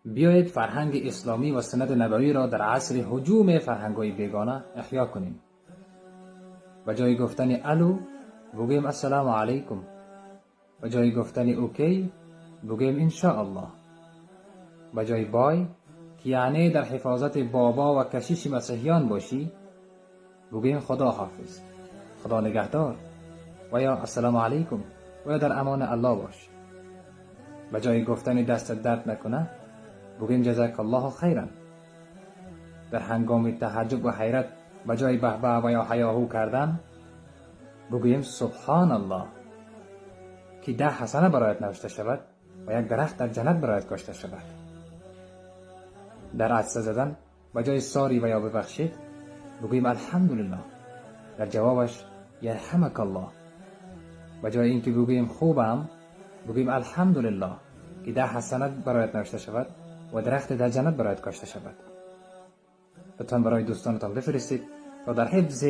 بیایید فرهنگ اسلامی و سنت نبوی را در عصر هجوم فرهنگ‌های بیگانه احیا کنیم. به جای گفتن الو بگوییم السلام علیکم. به جای گفتن okay بگوییم انشاءالله. به جای bye که یعنی در حفاظت بابا و کشیش مسیحیان باشی، بگوییم خدا حافظ، خدا نگهدار و یا السلام علیکم و یا در امان الله باش. به جای گفتن دستت درد نکنه بگوییم جزاک الله خیرا. در هنگام تعجب و حیرت به جای به به و یا هیاهو کردن بگوییم سبحان الله که 10 حسنه برایت نوشته شود و یک درخت در جنت برایت کاشته شود. در عطسه زدن به جای sorry و یا ببخشید بگوییم الحمدلله، در جوابش یرحمک الله. به جای اینکه بگوییم خوبم بگوییم الحمدلله که 10 حسنات برایت نوشته شود و درخت در جنت برایت کاشته شود. لطفا برای دوستانتان بفرستید تا در حفظ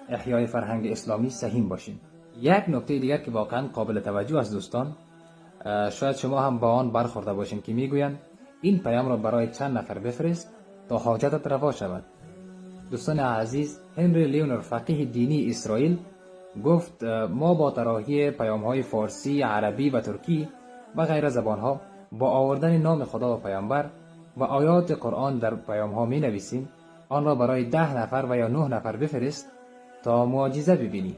احیای فرهنگ اسلامی سهیم باشیم. یک نکته دیگر که واقعا قابل توجه است دوستان، شاید شما هم با آن برخورده باشین که میگویند این پیام را برای چند نفر بفرست تا حاجتت روا شود. دوستان عزیز، هنری لیونر، فقیه دینی اسرائیل، گفت ما با طراحی پیام های فارسی، عربی و ترکی و غیر زبان ها با آوردن نام خدا و پیامبر و آیات قرآن در پیام ها می نویسیم. آن را برای 10 نفر و یا نه نفر بفرست تا معجزه ببینی.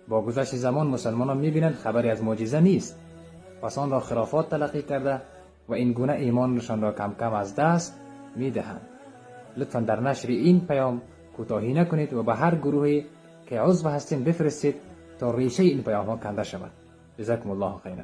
با گذشت زمان مسلمانان میبینند خبری از معجزه نیست، پس آن را خرافات تلقی کرده و این گونه ایمانشان را کم کم از دست میدهند. لطفا در نشر این پیام کوتاهی نکنید و به هر گروهی که عضو هستین بفرستید تا ریشه این پیام ها کنده شود. جزاکم الله خیرا.